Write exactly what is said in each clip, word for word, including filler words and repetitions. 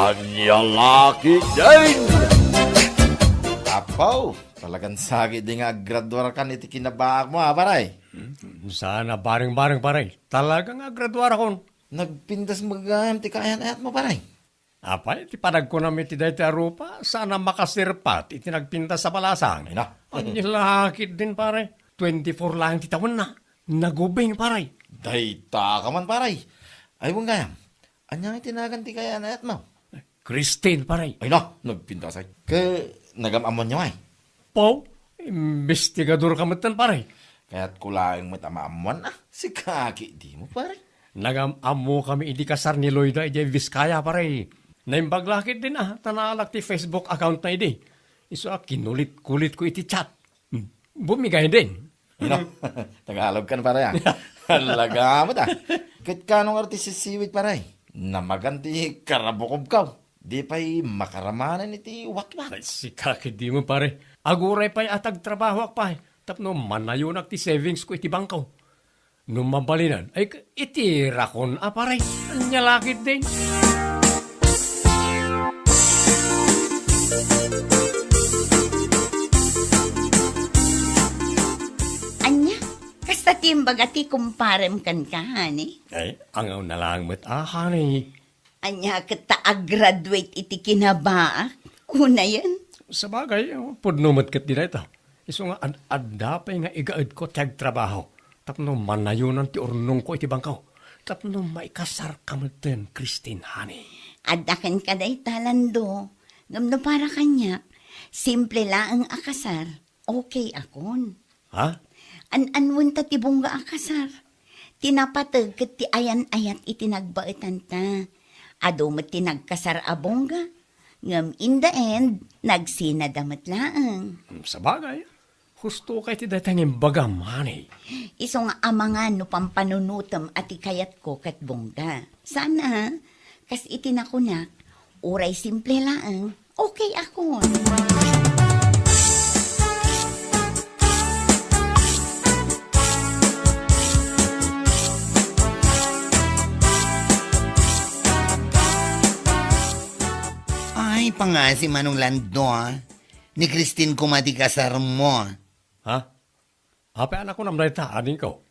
Ania la ketdin? Apo, talagan sakit di nga aggraduarkan iti kinabaak mo, a, pare. Saan a bareng-bareng, pare. Talaga nga aggraduarakon. Nagpintas met gayam ti kaayan-ayat mo, pare. Apay, ti panagkunam iti daytoy a rupa, saan a makasirpat iti nagpintas a balasang. Ay na. Ania la ketdin, pare. Twenty-four laeng ti tawenna. Nagubing, pare. Dayta ka man, pare. Ay, wen gayam. Ania nga ti nagan ti kaayan-ayat mo? Christine, pare. Ay na, nagpintas ay. Ket nagam-ammoanyo ay? Pau, imbestigador ka metten, pare. Kayatko laeng met a maammoan, a. Sika ketdi mo, pare. Nagam-ammokami idi kasar ni Loida idiay Vizcaya, pare. Naimbag la ketdin, a, ta naalak ti Facebook account na idi. Isu a kinulit-kulitko iti chat. Hmm. Bumigay din. Ino? Tagalog kan, pare, a. Talaga met, a. Ket kano nga ti sisiwit, pare? Namagan ti karabukobkaw. Di pay makaramanen iti watwat. Ay, sika ketdi mo, pare. Aguray pay a tagtrabahoak pay tapno manayonak ti savings ko iti bangko. No mabalinen, ay, itirakon a, pare. Ania la ketdin? Ania? Kasta ti imbaga ti kumparem kenka, honey? Ay, angaw na lang met, a, honey. Ania ket ta a-graduate iti kinabaak? Unayen? Sabagay, pudno met ketdi dayta. Isu nga ad-, adda pay nga igaedko ti agtrabaho tapno manayonan ti urnongko iti bangko. Tapno maikasarka metten, Christine, honey. Adda kenka dayta, Lando. Ngem no para kaniak, simple laeng a kasar, okay akon. Ha? An-anuen ta ti bungga a kasar. Ti napateg ket ti ayan-ayat iti nagbaetanta. Adu met ti nagkasar a bungga, ngem in the end, nagsinada met laeng. Hmm, sabagay, husto kay ti dayta nga imbagam, honey. Isu nga amangan no pampanunotem a ti kayatko ket bungga. Sana, kas iti nakunak, uray simple laeng, okay akon. Ay, pangngaasim, Manong Lando, a. Ni Christine koma ti kasarmo. Ha? Apay a nakunam dayta, adingko?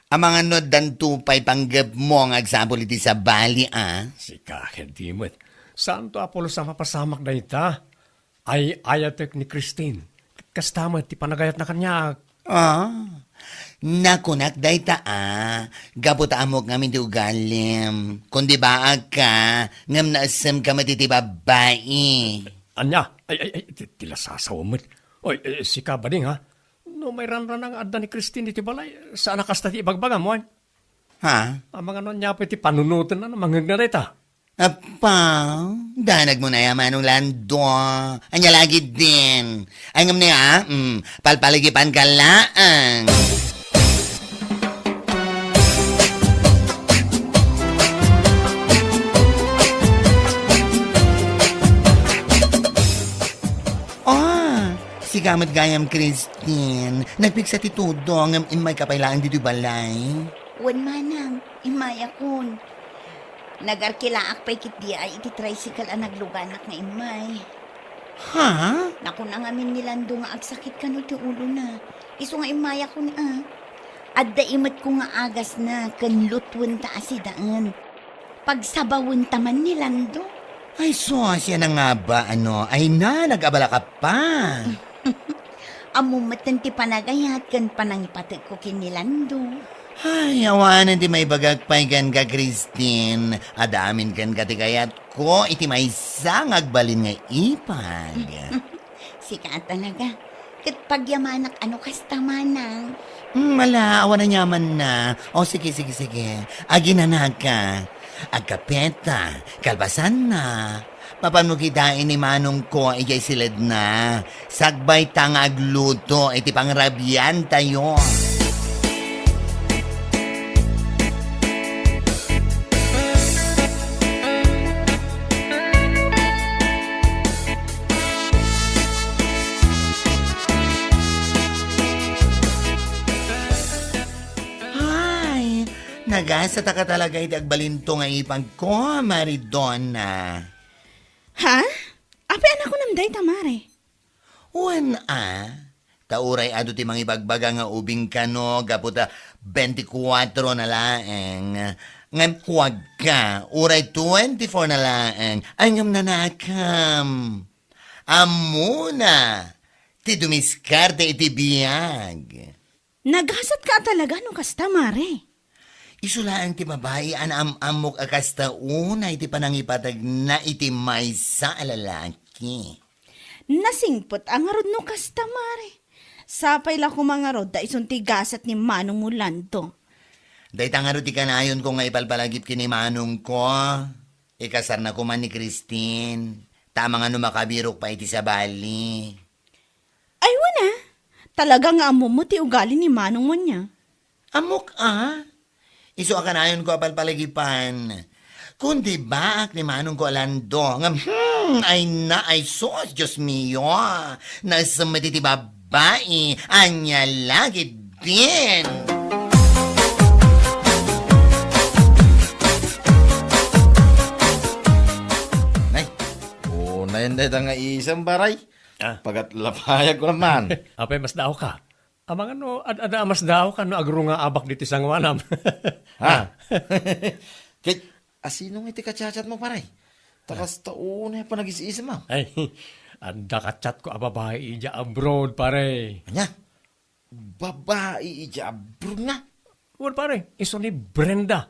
Amangan no addanto pay panggepmo nga agsapul iti sabali, a? Sika ketdi met. Saanto a pulos a mapasamak dayta. Ay-ayatek ni Christine. Kasta met ti panagayatna kaniak. A, nakunak dayta, a, gapu ta ammok ngamin ti ugalim. Kundi baagka, ngem naessemka met iti babbai. Ania? Ay, ay, ay, ti, ti lasasawem met. Oy, eh, sika, bading, ha? No mairanrana nga adda ni Christine iti balay, saan a kasta ti ibagbagam, wen? Ha? Amangan no ania pay ti panunotenna no mangngegna dayta? Appa, danagmo na ya, Manong Lando. Ania la ketdin? Ay, ngem ni, a? Mm, palpaligipanka laeng. Ah, sika met gayam, Christine. Nagpigsa ti tudong, ngem immayka pay laeng ditoy balay. Wen, manang, immayakon. Nagarkilaak pay ketdi ay iti tricycle a nagluganak nga immay. Ha? Nakuna ngamin ni Lando nga agsakit kano ti ulona. Isu nga immayakon, a. Adda imetko nga agasna ken lutwenta a sidaen. Pagsabawenta man ni Lando. Ay, sus, siak nga ba, ano? Ay na, nag-abalaka pa. Ammom metten ti panagayat ken panangipatekko ken ni Lando. Ay, awanen ti maibagak pay kenka, Christine. Adda amin kenka ti kayatko iti maysa nga agbalin nga ipag. Sika a talaga. Ket pagyamanak a no kasta, manang. Hmm, ala, awan aniamanna. O, sige, sige, sige. Aginanaka. Agkapeta, kalpasanna. Mapanmo kitaen ni manongko idiay siledna. Sakbayta nga agluto iti pangrabiantayo. Ay, naga Asa ta ka talaga iti agbalinto nga ipagko, Mari Donna? Ha? Apay a nakunam dayta, Mare? Wen a, ta uray adu ti mangibagbaga nga ubing kano gapu ta twenty-four na laeng. Ngem kuagka, uray twenty-four na laeng. Ay, ngem nanakam. Ammona, ti dumiskarte iti biag. Nagasat ka talaga no kasta, Mare. Isu laeng ti babai a naam-ammok a kasta unay ti panangipategna iti maysa a lalaki. Nasingpet a ngarud no kasta, Mare. Sapay la koma ngarud ta isun ti gasat ni Manong Orlando. Dayta ngarud ti kanayonko nga ipalpalagip ken ni manongko. Ikasarna koma ni Christine. Ta amangan no makabirok pay iti sabali. Ay, wen a. Talaga nga ammom ti ugali ni manongmo ania. Ammok a. Isu a kanayonko a palpalagipan. Kundi baak ni manongko a Lando. Ngem, hmm, ay na, ay sus, Dios mio. Naisem met iti babai. Ania la ketdin. Nay, unayen dayta nga isem, Mare. Ah. Pagatlapayag ko naman. Apay, masdaawka? Amangan no, ad-, adda a masdaawka no agrungaabak ditoy sangoanam. Ha? Ah. Ket, asino nga iti ka-chat-chatmo, Mare? Ta kasta unay a panagis-isemmo. Ay, adda ka-chatko a babai idiay abroad, Mare. Ania? Babai idiay abroad nga? Wen, Mare, isu ni Brenda.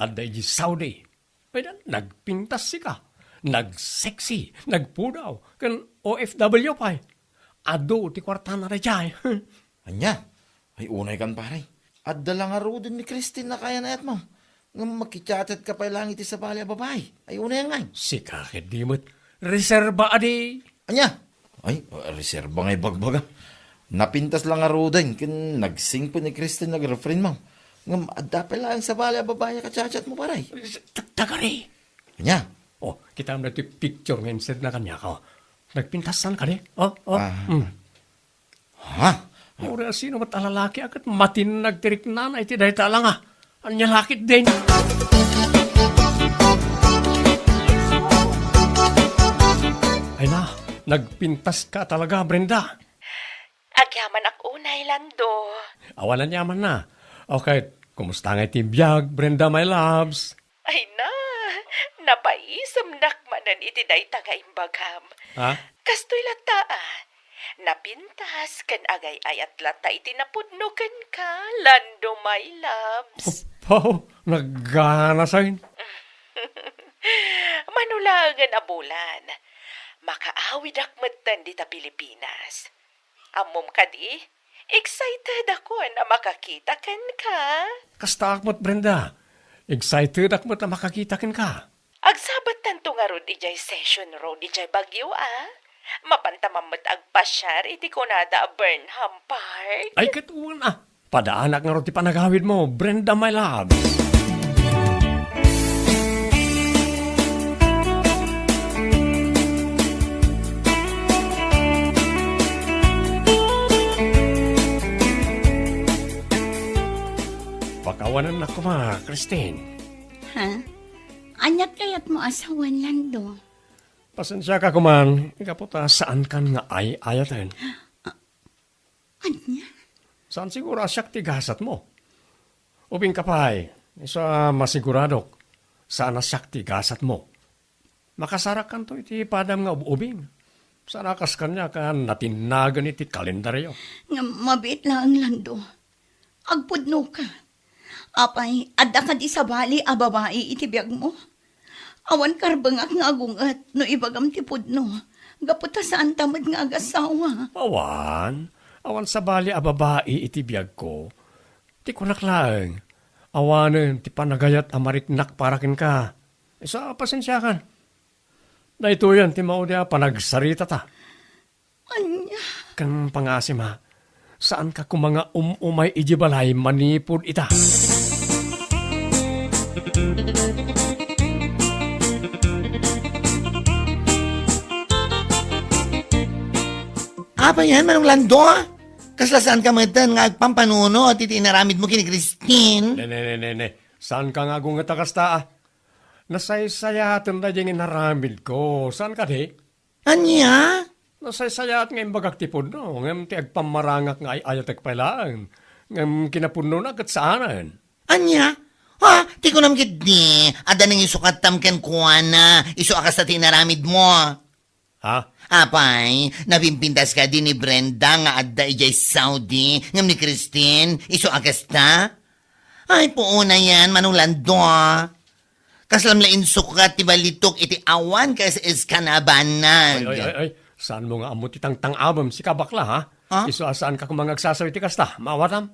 Adda idiay Saudi. Ay, na, nagpintas sika. Nagsexy, nagpudaw, ken O F W pay. Adu ti kuartana daydiay. Ania? Ay, unaykan, Mare. Adda la ngaruden ni Christine a kayan-ayatmo. Ngem makichat-chat ka pay laeng iti sabali a babai. Ay, unay ngay. Sika ketdi met. Reserba adi. Ania? Ay, reserba nga ibagbaga. Napintas la ngaruden ken nagsingpet ni Christine nga girlfriendmo. Ngem adda pay laeng sabali a babai a ka-chat-chatmo, Mare. Ta-, tagari. Ania? Oh, kitaem daytoy picture nga insendna kaniak, oh. Nagpintasan kadi? Oh, oh. Ah. Hmm. Ha? Uray asino met a lalaki a ket matinnag ti riknana iti dayta a langa. Ania la ketdin? Ay na, nagpintas ka talaga, Brenda. Agyamanak unay, Lando. Awan aniamanna. Okay, kumusta ngay ti biag, Brenda, my loves? Ay na, napaisemnak manen iti dayta nga imbagam. Ha? Kastoy latta a, napintas ken agay-ayat latta iti napudno kenka, Lando, my loves. Apo, nagganasen. Mano laengen a bulan, makaawidak metten dita Pilipinas. Ammom kadi, excited akon a makakita kenka. Kastaak met, Brenda. Excited ak met a makakita kenka. Agsabattanto ngarud idiay Session Road idiay Baguio, a. Mapanta man met agpasiar iti kunada a Burnham Park. Ay, ket wen a. Padaanak ngarud ti panagawidmo, Brenda, my love. Pakawanennak koma, Christine. Ha? Aniat kayatmo a sawen, Lando? Pasensiaka koman, gapu ta saankan nga ay-ayaten. Ania? Saan siguro a siak ti gasatmo? Ubingka pay, isu a masiguradok, saan a siak ti gasatmo. Makasarakkanto iti padam nga ub-ubing. Saan a kas kaniak a natinnagen iti kalendario. Ngem mabiit laeng, Lando. Agpudnoka. Apay, adda kadi sabali a babai iti biagmo? Awan karbengak nga agunget no ibagam ti pudno, gapu ta saanta met nga agasawa. Awan. Awan sabali a babai iti biagko. Ti kunak laeng, awanen ti panagayat a mariknak para kenka. Isu a pasensiakan. Daytoyen ti maudi a panagsaritata. Ania? Ken pangasim, ha? Saanka koma nga um-umay idiay balay manipud ita. Apay yan, Manong Lando? Kasla saanka metten nga agpampanunot iti inaramidmo ken ni Christine? Ne, ne, ne, ne, ne. Saanka nga agunget a kasta, a. Nasaysayaaten daydiay nga inaramidko. Saan kadi? Ania? Nasaysayat nga imbagak ti pudno, ngem ti agpammarangak nga ay-ayatek pay laeng, ngem kinapudnona ket saanen. Ania? Ha? Ti kunam ketdi, adda nangisukatam kenkuana, isu a kasta ti inaramidmo. Ha? Apay, napimpintas kadi ni Brenda nga adda idiay Saudi, ngem ni Christine, isu a kasta? Ay, puonayen, Manong Lando. Kaslam la insukat ti balitok iti awan ka S S ka na banag. Ay, ay, ay, ay. Saanmo nga ammo ti tangtang-abem, sika bakla, ha? Ha? Isu a saanka koma nga agsasaw iti kasta, maawatam?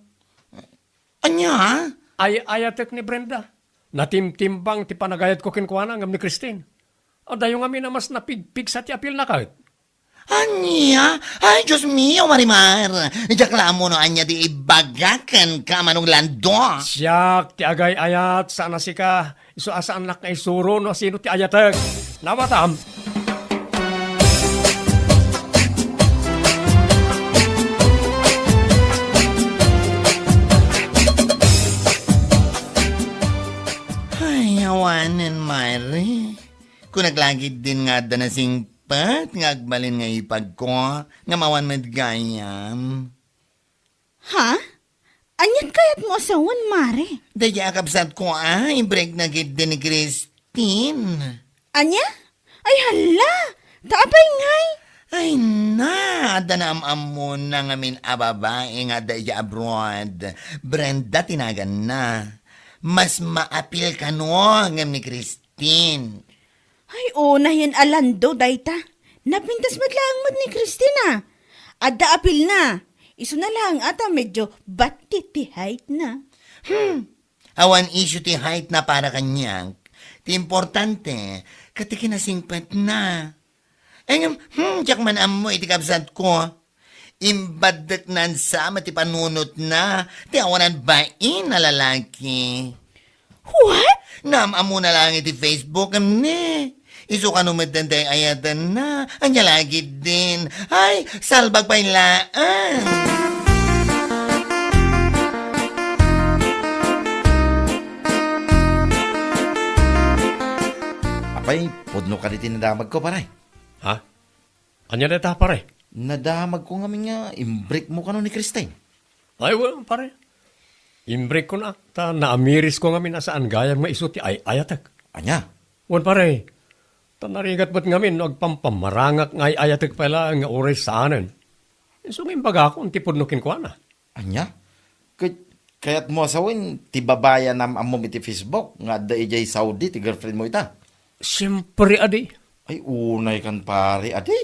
Ania? Ay-ayatek ni Brenda. Natimtimbang ti panagayatko kenkuana ngem ni Christine. Adayo ngamin a mas napigpigsa ti apilna ket. Ania? Ay, Dios mio, Marimar! Diak la ammo no ania ti ibaga kenka, Manong Lando. Siak ti agay-ayat, saan a sika. Isu a saannak nga isuro no sino ti ayatek. Nawatam. Ay, awanen, Mare. Kunak la ketdin nga adda nasingpet nga agbalin nga ipagko, ngem awan met gayam. Ha? Anian kayatmo a sawen, Mare? Daydiay a kabsatko a, imbrekna ketdi ni Christine. Ania? Ay, hala! Ta apay ngay? Ay na, adda naam-ammona ngamin a babai nga adda idiay abroad. Brenda ti naganna. Mas maapil kano ngem ni Christine. Ay, unayen a Lando dayta. Napintas met laeng met ni Christine a. Adda apilna. Isuna laeng a ta medio batti ti height na. Hmm. Awan issue ti height na para kaniak. Ti importante, ket ti kinasingpetna. Ngem, hmm, diak man ammo iti kabsatko. Imbaddeknan sa met ti panunotna, ti awanan bain a lalaki. What? Naam-ammona laeng iti Facebook, ngem ne. Isu kano met daydiay ayatenna. Ania la ketdin. Ay, salbag pay laeng. Apay, pudno kadi ti nadamagko, pare? Ha? Ania dayta, pare? Nadamagko ngamin nga imbrekmo kano ni Christine. Ay, wen, pare. Imbrekko na, ta naamirisko ngamin a saan gayam nga isu ti ay-ayatek. Ania? Wen, pare. Ta narigat met ngamin no agpampamarangak nga ay-ayatek pay laeng nga uray saanen. Isu nga imbagakon ti pudno kenkuana. Ania? Ket kayatmo a sawen ti babai a naam-ammom iti Facebook nga adda idiay Saudi ti girlfriendmo ita? Siempre, adi. Ay, unay kan, pare, adi.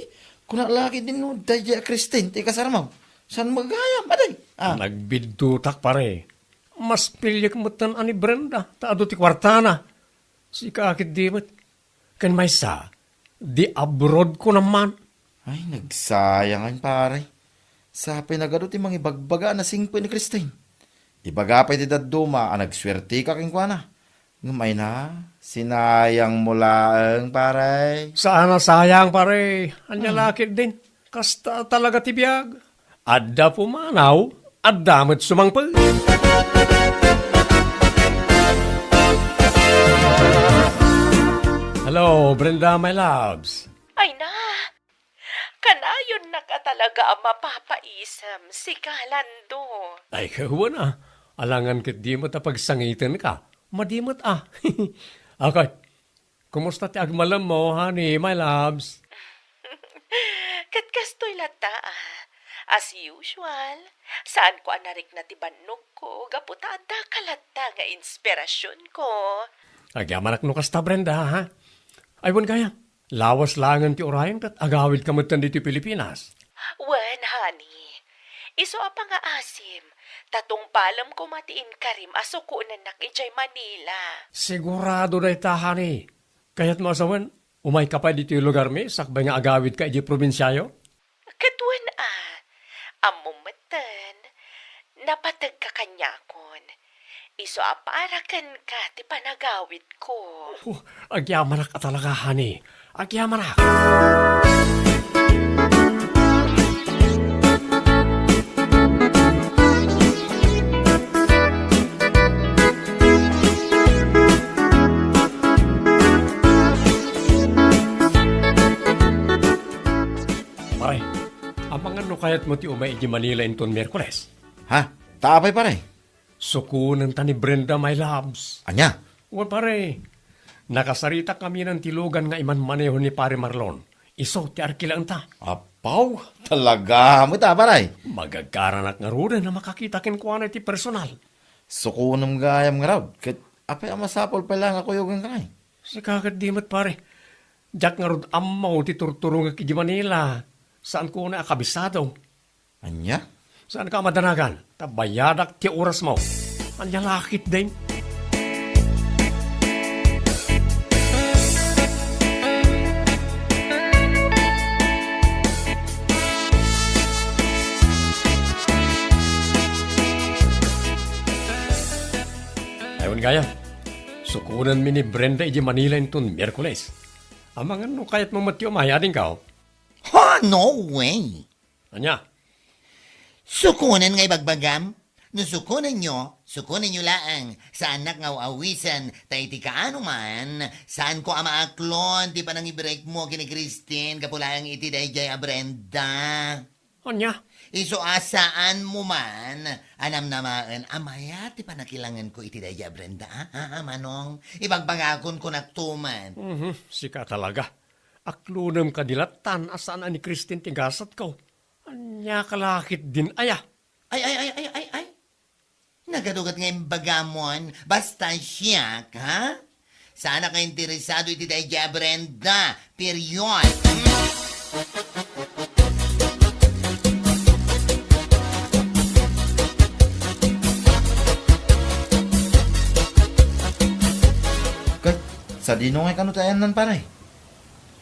Kuna la ketdin no daydiay a Christine ti ikasarmo. Saan met gayam, adi? Ah. Nagbiddutak, pare. Mas piliek metten a ni Brenda, ta adu ti kuartana. Sika ketdi met. Ken maysa, di abroad ko naman. Ay, nagsayangan, pare. Sapay nagadu ti mangibagbaga a nasingpet ni Christine. Ibaga pay ti dadduma a nagsuerteka kenkuana. Ngem ay na, sinayangmo laeng, pare. Saan a sayang, pare. Ania Hmm. la ketdin. Kasta talaga ti biag. Adda pumanaw, adda met sumangpet. Hello, Brenda, my loves. Ay na, kanayonnak a talaga a mapapaisem, sika, Lando. Ay, kawan a. Alangan ketdi met a pagsangitenka. Madi met a. Akat, kumusta ti agmalemmo, honey, my loves? Ket kastoy latta, ah. As usual, saanko a narikna ti bannogko gapu ta addaka latta nga inspirasionko. Agyamanak no kasta, Brenda, ha? Ay, wen gayam, lawas laengen ti urayem ket agawidka metten ditoy Pilipinas. Wen, honey. Isu a pangaasim, ta tungpalem koma ti inkarim a sukonennak idiay Manila. Sigurado dayta, honey. Kayatmo a sawen, umayka pay ditoy lugarmi sakbay nga agawidka idiay probinsiayo? Ket wen a, ammom metten, napategka kaniakon. Isu a para kenka ti panagawidko. Oh, agyamanak a talaga, honey. Agyamanak. No kayatmo ti umay iti Manila inton Miyerkules? Ha? Ta apay, pare? Sukonenta ni Brenda, my loves. Ania? Wen, pare. Nakasaritak ngamin ti lugan nga imanmaneho ni Pare Marlon. Isu ti arkilaenta. Apaw, talaga met a, pare. Magagaranak ngaruden a makakita kenkuana iti personal. Sukonem gayam ngarud, ket apay a masapul pay laeng a kuyogenka ngay? Sika ket di met, pare. Diak ngarud ammo ti turturongek iti Manila. Saanko unay a kabisado. Ania? Saanka a madanagan, ta bayadak ti orasmo. Ania la ketdin? Ay, wen gayam, sukonenmi ni Brenda iti Manila inton Miyerkules. Amangan no kayatmo met ti umay, adingko? Ha, no way! Ania? Sukonen nga ibagbagam? No sukonenyo, sukonenyo laeng. Saannak nga aw-awisen, ta iti kaano man, saanko a maaklon ti panangibrekmo ken ni Christine gapu laeng iti daydiay a Brenda. Ania? Isu a saanmo man a namnamaen a mayat ti pannakilangenko iti daydiay a Brenda, a? Ha, ha, Manong? Ibagbagakon kunakto man. Mhm, sika talaga. Aklonem kadi lattan a saan a ni Christine ti gasatko. Ania ka la ketdin aya? Ay, ay, ay, ay, ay, ay. Nagadugat nga imbagamon, basta siak, ha? Saanak a interesado iti daydiay a Brenda. Period. Hmm? Ket, sadino ngay kano ti ayanna, pare?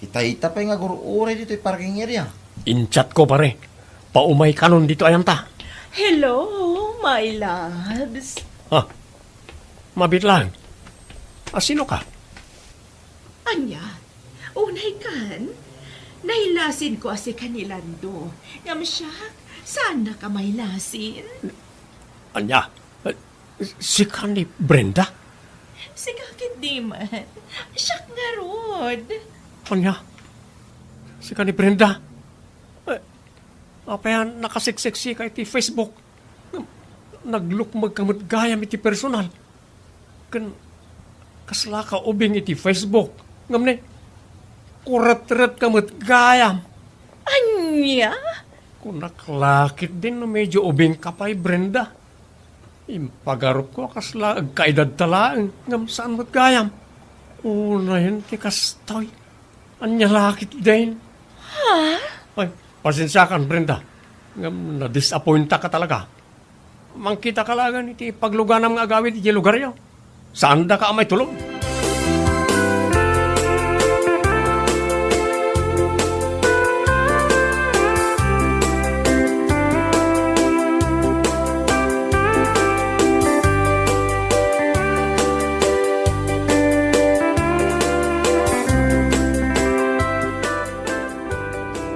Itay ta pay nga agur-uray ditoy parking area. Inchatko, pare. Paumay kanon ditoy ayanta. Hello, my loves. Ah, mabiit lang. A, sino ka? Ania, unay kan? Nailasinko a sika ni Lando. Ngem siak, saannak a mailasin? Ania? Eh, sika ni Brenda? Sika ketdi man. Siak ngarud. Ania? Sika ni Brenda? Eh, apay a nakasiksiksika iti Facebook? Naglukmegka met gayam iti personal. Ken kasla ka ubing iti Facebook. Ngem ne, kuretretka met gayam. Ania? Kunak la ketdin no medyo ubingka pay, Brenda. Impagarupko a kasla agkaedadta laeng, ngem saan met gayam. Unayen ti kastoy. Ania la ketdin? Ha? Ay, pasensiakan, Brenda. Ngem nadisappointaka talaga. Mangkitaka laeng iti pagluganam nga agawid iti lugaryo. Saandaka a maitulong.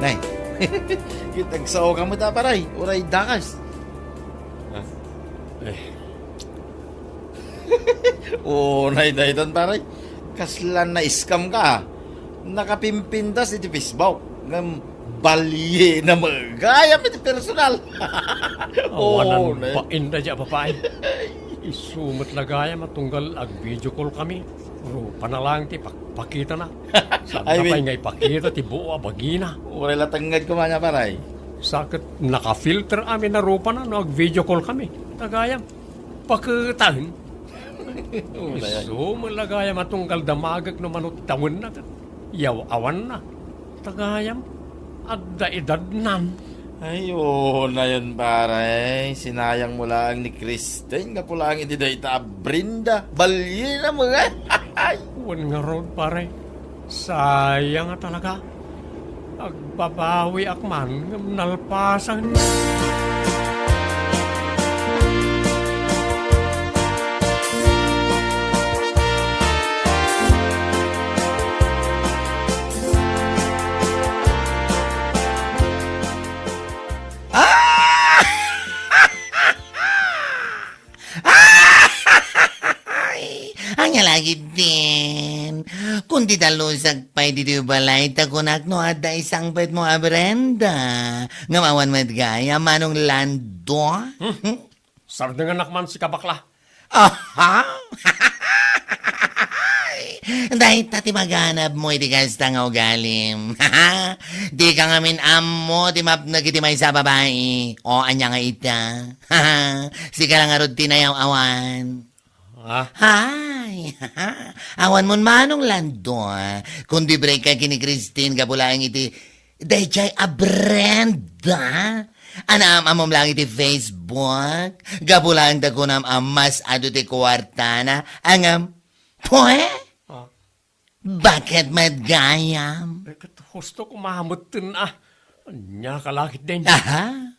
Nay, kitag sao ka met a, pare, uray dakas. Ah, eh. Unay daytan, pare. Kasla na-scam-ka, a. Nakapimpintas iti Facebook. Ngem baliena met gayam iti personal. Awanan, oh, ne, bain daydiay a babai. Isu met la gayam a tunggal ag-video call kami. Rupana laeng ti pakpakitana. Saan, I mean, pay nga ipakita ti buo a bagina. Uray la tengnged koma nia, pare. Sa ket naka-filter amin a rupana no ag-video call kami. Ta gayam, paketaen. Uray. Isu met la gayam a tunggal damagek no mano ti tawenna ket yaw-awanna. Ta gayam, adda edadnan. Ay, unayen, pare. Sinayangmo laeng ni Kristen gapu laeng iti dayta a Brenda. Baliena met. Ay. Wen ngarud, pare. Sayang a talaga. Agbabawiak man ngem nalpasen. Ah! Ay, ania la ketdin? Kundi Italusak pay ditoy balay, ta kunak no adda isangpetmo a Brenda. Ngem awan met gayam, Manong Lando. Hmm? Sardenganak man sika, bakla. Aha! Dayta ti maganabmo iti kasta nga ugalim. Dika ngamin ammo ti mapnek iti maysa a babai. O, ania nga ita? Sika la ngarud ti nayaw-awan. Ah? Hay! Awan mon Manong Lando, ah. Kundi break ka ken ni Christine gapu laeng iti dayjay a Brenda. Anaam-amom laeng iti Facebook. Gapu laeng ta kunam a mas adu ti kuartana. Ngem, pwe? Ah. Bakit met gayam? Eh, ket husto kumametten, ah. Ania ka lakit din? Aha.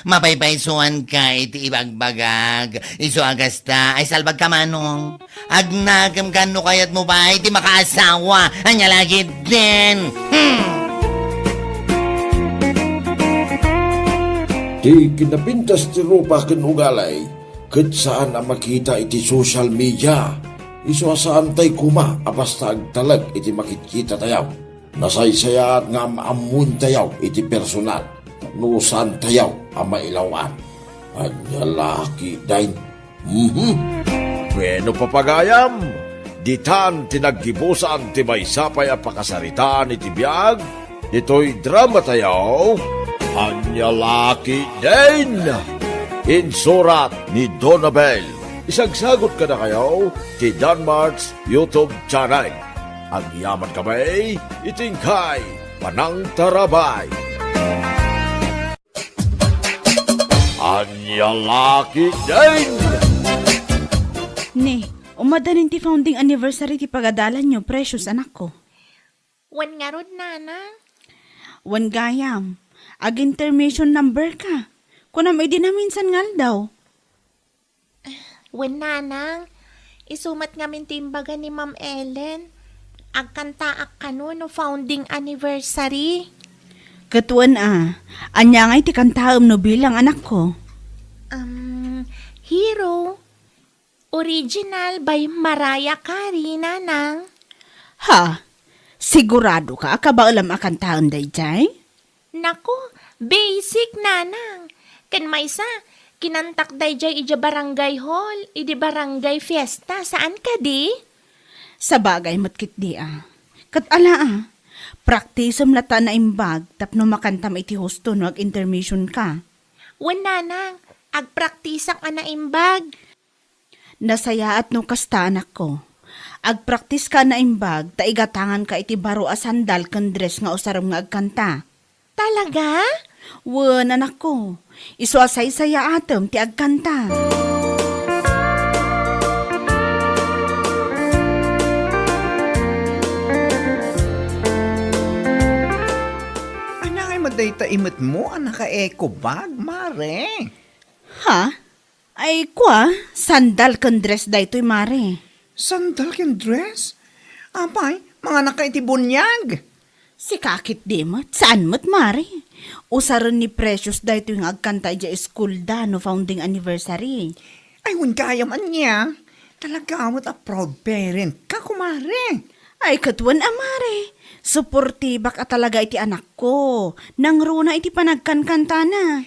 Mapaypaysuan ka iti ibagbagak. Isu a kasta, ay salbag ka, Manong. Agnakem ka no kayat mo pay ti makaasawa. Ania lakit din? Hmm. Ti kinapintas ti rupa ken ugali, ket saan a makita iti social media. Isu a saantay koma a basta agtalek iti makitkitatayo. Nasaysayaat nga am-ammoentayo iti personal tapno saantayo a mailaw-an. Ania lakit din? Mhm. Bueno, papagayam, ditan ti naggibusan ti maysa pay a pakasaritaan iti biag ditoy dramatayo, Ania lakit din? Insurat ni Donabel. Isagsagot kadakayo ti Danmart's YouTube channel. Agyaman kami iti inkay panangtarabay. Ania lakit din? Ne, umadanin ti founding anniversary ti pagadalanyo, Precious, anakko. Wen ngarud, Nanang? Wen gayam. Ag-intermission number ka. Kunam idi naminsan nga aldaw. Wen, Nanang. Isu met ngamin ti imbaga ni Ma'am Ellen. Agkantaak kano no founding anniversary. Ket wen a, ania ngay ti kantaem no bilang, anakko? Um, Hero. Original by Mariah Carey, Nanang. Ha? Sigurado ka a kabaelam a kantaen dayjay? Naku, basic, Nanang. Ken maysa, kinantak dayjay idiay barangay hall, idi barangay fiesta, saan kadi? Sabagay met ketdi a. Ket ala a, praktisem latta a naimbag tapno makantam iti husto no ag-intermission ka. Wen, Nanang, agpraktisak a naimbag. Nasayaat no kasta, anakko. Agpraktis ka a naimbag ta igatangan ka iti baro a sandal ken dress nga usarem nga agkanta. Talaga? Wen, anakko. Isu a saysayaatem ti agkanta. Ania ngay met dayta imetmo a naka-eco bag, Mare? Ha? Ay, kua, sandal ken dress daytoy, Mare. Sandal ken dress? Apay, manganak ka iti buniag? Sika ketdi met, saan met, Mare. Usaren ni Precious daytoy nga agkanta idiay school da no founding anniversary. Ay, wen gayam ania. Talaga met a proud parent ka, kumare. Ay, ket wen a, Mare. Suportibak a talaga iti anakko. Nangruna iti panagkankantana.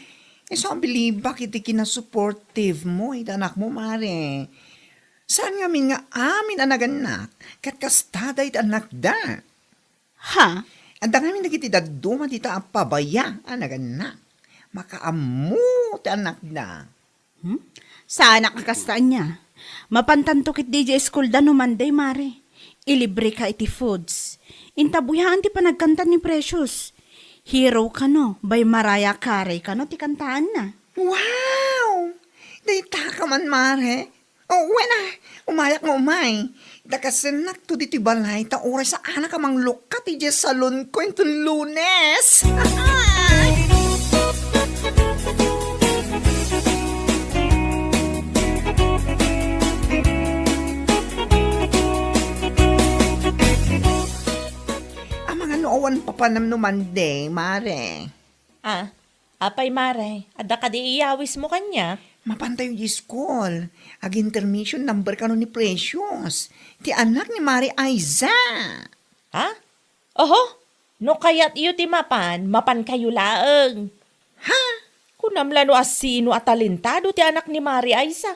Isu a bilibak iti kinasupportive mo iti anakmo, Mare. Saan ngamin nga amin a nagannak, ket kasta dayta annakda. Ha? Adda ngamin dagiti dadduma dita a pabaya a nagannak. Makaammo ti annakda. Hmm? Saanak a kasta ania. Mapantanto ketdi idiay school da no Monday, Mare. Ilibre ka iti foods. Intabuyaen ti panagkanta ni Precious. Hero kano, by Mariah Carey kano ti kantaanna. Wow! Dayta ka man, Mare. O, wen a, umayak nga umay. Dakasennak to ditoy balay ta uray saanak a manglukkat idiay salonko inton Lunes. Amangan no awan papanam no Monday, Mare. Ah, apay, Mare, adda kadi iyawismo kaniak? Mapantayo idiay school. Ag-intermission number kano ni Precious, ti anak ni Mare Aiza. Ha? Oho, no kayatyo ti mapan, mapankayo laeng. Ha? Kunam la no asino a talentado ti anak ni Mare Aiza.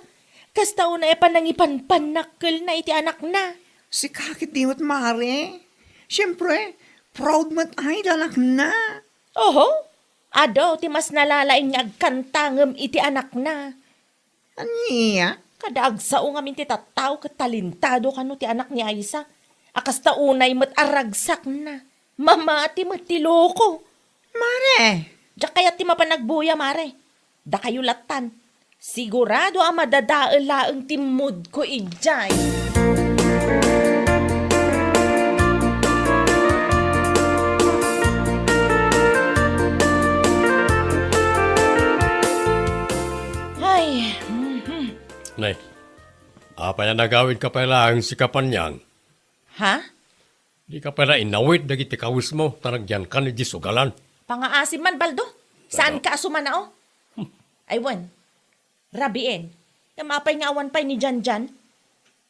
Kasta unay a panangipanpannakkelna iti anakna. Sika ketdi met, Mare. Siempre, proud met ay ti anakna. Oho, adu ti mas nalalaing nga agkanta ngem iti anakna. Ania? Kada agsao ngamin ti tattao ket talentado kano ti anak ni Aiza. A kasta unay met a ragsakna. Mamati met ti loko. Mare! Diak kayat ti mapan agbuya, Mare. Dakayo lattan. Sigurado a madadael laeng ti mood ko idiay. Ay, mhm. Nay, apay a nagawidka pay laeng sika, Panyang? Ha? Dika pay la inawit dagiti kawesmo ta nagyankan idiay sugalan. Pangaasim man, Baldo. Saanka a sumanao? Hmm. Ay, wen. Rabiin. Ngem apay nga awan pay ni Janjan?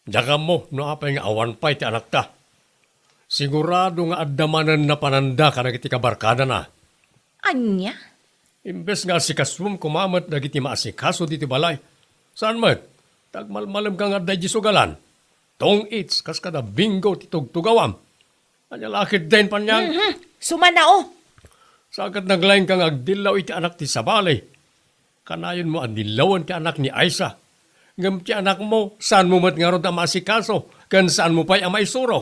Diak ammo no apay nga awan pay ti anakta. Sigurado nga adda manen napananda kadagiti kabarkadana. Ania? Imbes nga asikasuem koma met dagiti maasikaso ditoy balay. Saan met? Ta agmalmalemka nga adda idiay sugalan. Tong-its kas kada Bingo ti tugtugawam. Ania la ketdin, Panyang? Mhm. Sumanao. Saan ket naglaingka nga agdillaw iti anak ti sabali? Kanayonmo a dillawen ti anak ni Aiza. Ngem ti anakmo, saanmo met ngarud a maasikaso, ken saanmo pay a maisuro.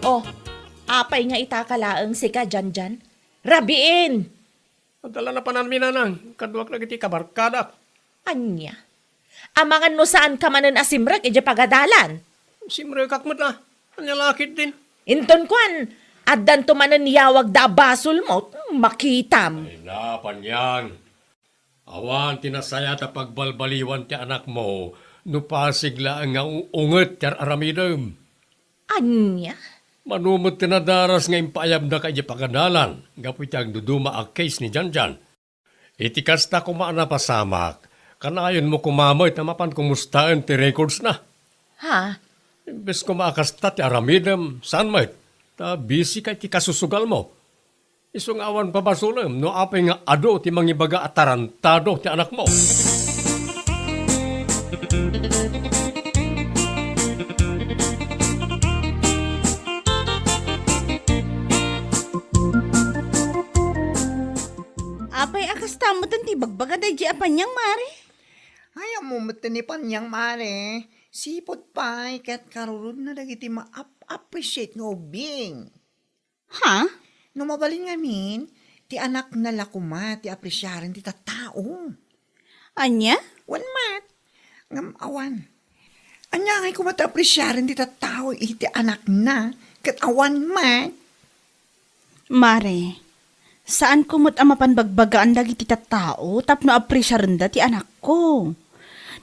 Oh, apay nga itaka laeng sika, Janjan? Rabiin! Adda la napananmi, Nanang, kaduak dagiti kabarkadak. Ania? Amangan no saanka manen a simrek idiay pagadalan. Simrekak met a. Ania la ketdin? Inton kuan, addanto manen yawagda a basolmo, makitam. Ay na, Panyang. Awan ti nasayaat a pagbalbaliwan ti anakmo no pasig laeng nga u-, unget ti ar-aramidem. Ania? Mano met ti nadaras nga impaayabnaka idiay pagadalan gapu iti agduduma a case ni Janjan? Iti kasta koma a napasamak, kanayonmo koma met a mapan kumustaen ti recordsna. Ha? Imbes koma a kasta ti aramidem, saan met? Ta busy ka iti kasusugalmo. Isu nga awan pabasolem no apay nga adu ti mangibaga a tarantado ti anakmo. Apay a kasta metten ti ibagbaga daydi a Panyang, Mare? Ay, ammo metten ni Panyang, Mare. Sipud pay ket karurudna dagiti ma-ap-, appreciate nga ubbing. Ha? No mabalin ngamin, ti anakna la koma ti apresiaren ti tattao. Ania? Wen met. Ngem awan. Ania ngay koma ti apresiaren ti tattao iti anakna ket awan met? Mare, saanko met a mapan bagbagaan dagiti tattao tapno apresiarenda ti anakko.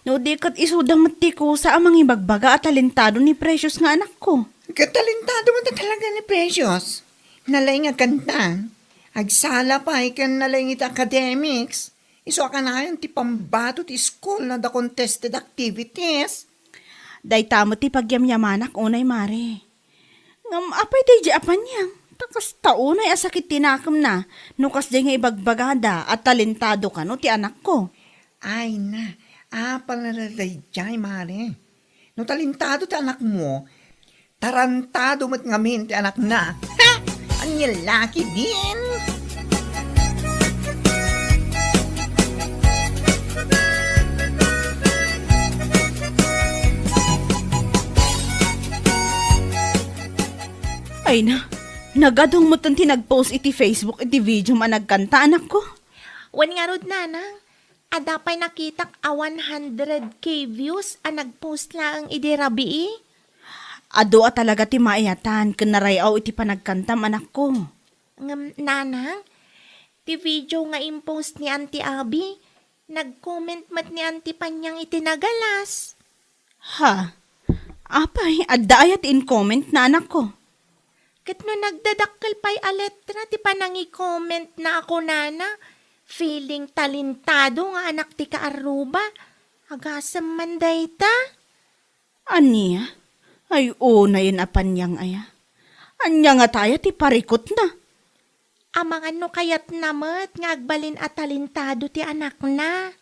No di ket isuda met ti kusa a mangibagbaga a talentado ni Precious nga anakko. Ket talentado met talaga ni Precious. Nalaing nga agkanta. Agsala pay ken nalaing iti academics. Isu a kanayon ti pambato ti school no adda contested activities. Dayta met ti pagyamyamanak unay, Mare. Ngem apay daydi a Panyang? Ta kasta unay a sakit ti nakemna no kasdiay nga ibagbagada a talentado kano ti anakko. Ay na, apay la daydiay, Mare? No talentado ti anakmo, tarantado met ngamin ti anakna. Ha! Ania la ketdin? Ay na, nagadong metten ti nag-post iti Facebook iti video a nagkanta, anakko. Wen ngarud, Nanang, adda pay nakitak a one hundred K views a nag-post laeng idi rabii. Adu a talaga ti maayatan ken naray-aw iti panagkantam, anakko. Ngem, Nanang, ti video nga impost ni Auntie Abby, nag-comment met ni Auntie Panyang iti nagalas. Ha? Apay, adda aya ti in-comment na anakko? Ket no nagdadakkel pay a letra ti panangi-comment na a kunana, feeling talentado nga anak ti kaarruba. Agasem man dayta. Ania? Ay, unayen a paniang aya. Ania ngata aya ti parikutna? Amangan no kayatna met nga agbalin a talentado ti anakna.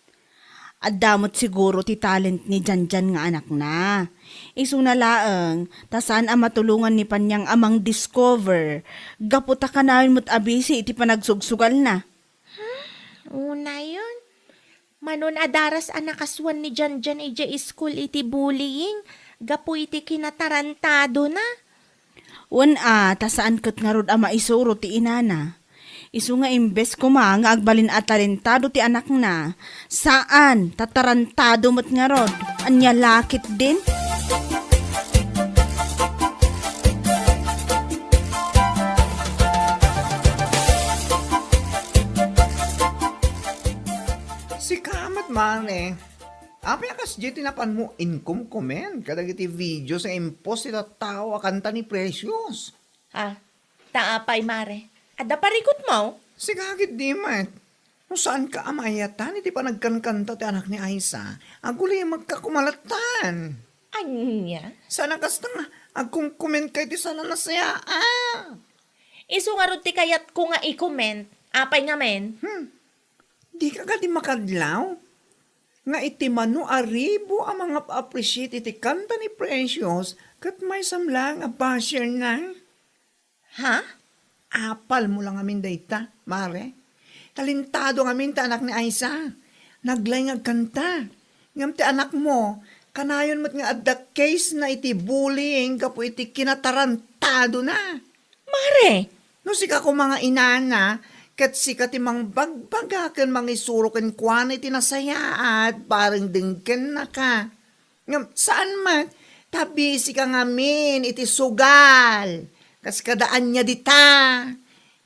Adda met siguro ti talent ni Janjan nga anakna. Isuna laeng, ta saan a matulongan ni Paniang a mang-discover, gapu ta kanayon met a busy iti panagsugsugalna. Hmm, unayen. Manon a daras a nakasuan ni Janjan idiay school iti bullying gapu iti kinatarantadona. Wen a, ta saan ket ngarud a maisuro ti inana. Isu nga imbes koma nga agbalin a talentado ti anakna, saan, ta tarantado met ngarud. Ania la ketdin? Sika met, Mare. Apay a kasdiay ti napanmo inkumkumen kadagiti videos nga impost ti tattao a kanta ni Precious? Ah, ta apay, Mare? Adda parikutmo? Sika ketdi met. No saanka a maayatan iti panagkankanta ti anak ni Aisa, agulimekka koma latta. Ania? Saan a kasta nga agkumkumenka iti saan a nasayaat. Isu ngarud ti kayatko nga i-comment. Apay ngamin? Hmm. Dika kadi makadlaw? Nga iti mano a ribu a mangap-appreciate iti kanta ni Precious ket maysam laeng a basherna? Ha? Apalmo la ngamin dayta, Mare? Talentado ngamin ti anak ni Aisa. Naglay nga agkanta. Ngem ti anakmo, kanayon met nga adda case na iti bullying gapu iti kinatarantadona. Mare! No sika koma nga inana, ket sika ti mangbagbaga ken mangisuro kenkuana iti nasayaat, bareng dengkennaka. Ngem saan met, ta busy ka ngamin iti sugal. Kas kada ania dita.